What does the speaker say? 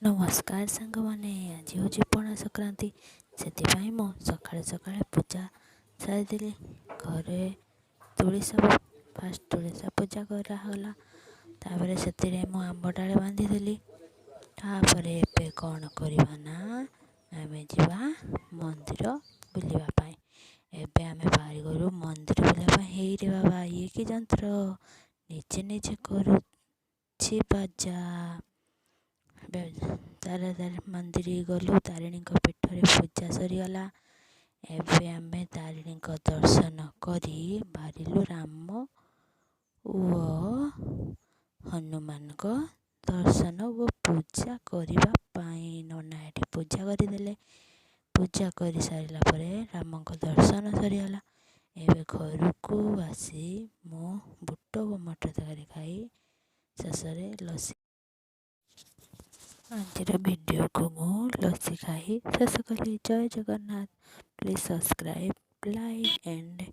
ନମସ୍କାର ସାଙ୍ଗମାନେ, ଆଜି ହେଉଛି ପଣା ସଂକ୍ରାନ୍ତି। ସେଥିପାଇଁ ମୁଁ ସକାଳେ ସକାଳେ ପୂଜା ସାରିଦେଲି। ଘରେ ତୁଳସୀ, ଫାଷ୍ଟ ତୁଳସୀ ପୂଜା କରାଗଲା। ତାପରେ ସେଥିରେ ମୁଁ ଆମ୍ବ ଡାଳ ବାନ୍ଧିଦେଲି। ତାପରେ ଏବେ କ'ଣ କରିବା ନା, ଆମେ ଯିବା ମନ୍ଦିର ବୁଲିବା ପାଇଁ। ଏବେ ଆମେ ବାହାରିଗଲୁ ମନ୍ଦିର ବୁଲିବା ପାଇଁ। ହେଇରେ ବାବା, ଇଏ କି ଯନ୍ତ୍ର, ନିଜେ ନିଜେ କରୁଛି ବାଜା। ଏବେ ତାରା ମନ୍ଦିର ଗଲୁ, ତାରିଣୀଙ୍କ ପୀଠରେ ପୂଜା ସରିଗଲା। ଏବେ ଆମେ ତାରିଣୀଙ୍କ ଦର୍ଶନ କରି ବାହାରିଲୁ ରାମ ଓ ହନୁମାନଙ୍କ ଦର୍ଶନ ଓ ପୂଜା କରିବା ପାଇଁ। ନନା ଏଠି ପୂଜା କରିଦେଲେ। ପୂଜା କରିସାରିଲା ପରେ ରାମଙ୍କ ଦର୍ଶନ ସରିଗଲା। ଏବେ ଘରକୁ ଆସି ମୁଁ ବୁଟ ଓ ମଟର ତରକାରୀ ଖାଇ ଶେଷରେ ଲସି। ଆଜିର ଭିଡ଼ିଓକୁ ମୁଁ ଲସି ଖାଇ ଶେଷ କଲି। ଜୟ Jagannath. Please subscribe, like and